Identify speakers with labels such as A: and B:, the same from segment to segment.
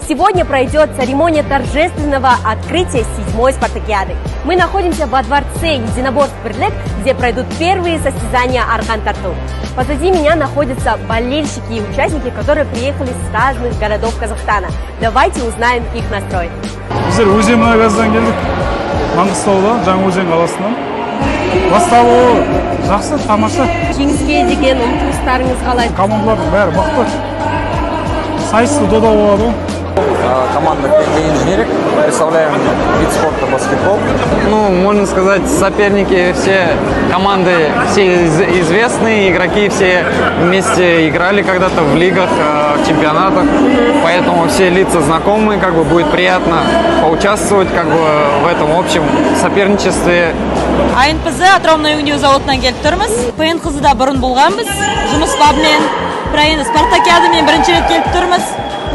A: Сегодня пройдет церемония торжественного открытия седьмой спартакиады. Мы находимся во дворце единоборств «Бірлік», где пройдут первые состязания Арқан тарту. Позади меня находятся болельщики и участники, которые приехали с разных городов Казахстана. Давайте узнаем их настрой.
B: Біздер Өзенмұнайгаздан келдік, Маңғыстаудан, Жаңаөзен қаласынан. Басталуы жақсы, тамаша.
A: Жеңіске деген ұмтылыстарыңыз қалай?
B: Командалардың бәрі мықты, сайысты дода болады ғой.
C: Команда КНД Инжиниринг. Представляем вид спорта баскетбол.
D: Ну, можно сказать, соперники все, команды все известные, игроки все вместе играли когда-то в лигах, в чемпионатах, поэтому все лица знакомые, как бы будет приятно поучаствовать как бы в этом общем соперничестве.
E: АНПЗ, Атырау мұнай өңдеу зауытынан келіп тұрмыз. ПНҚЗ да бұрын болғанбыз жұмыс бабымен, бірақ енді спартакиадамен бірінші рет келіп тұрмыз.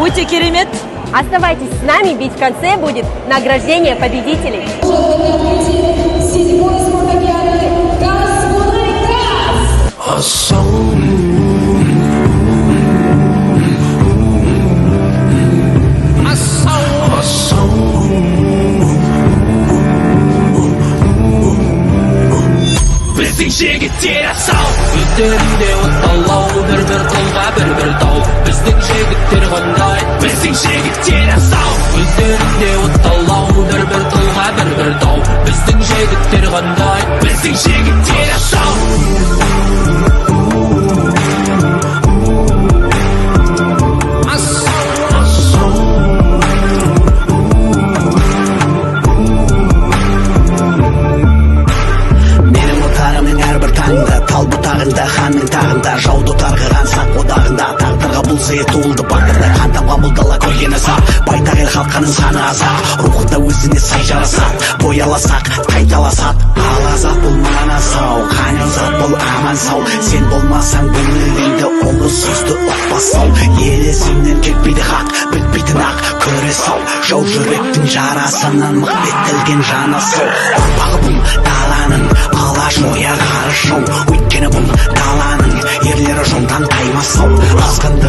E: Өте керемет.
A: Оставайтесь с нами, ведь в конце будет награждение победителей.
F: Седьмой спартакиады «КазМунайГаз».
G: Біздің жігіттер асау, өздерінде от алау, бір бір тұлға, бір бір тау. Біздің жігіттер қандай? Біздің жігіттер асау, өздерінде от алау, бір бір тұлға, бір бір тау. Біздің жігіттер қандай? Біздің жігіттер асау. Асау, асау.
H: Менің отарымның әрбір таңда, тал бұтағында, ханның тағында, жауды тарғыған сақ одағында, тағдырға бұл сый туылды батырды. Қан тамған бұл дала көрген азап, байтақ ел халқының саны азақ, рухы да өзіне сай жарасады. Бой аласақ, тайталасады, ал азат бұл мана сау, қане зат бұл аман сау. Сен болмасаң, бұл әлемде ұлы сөзді ұқпас ау. Ел есімнен кетпейді, хақ бітпейтін ақ көре сау. Жау жүректің жарасынан мықты етілген жаны сау. Ұрпағы бұл даланың Алаш ояғары жау, өйткені бұл даланың ерлері жолдан таймас ау. Азғын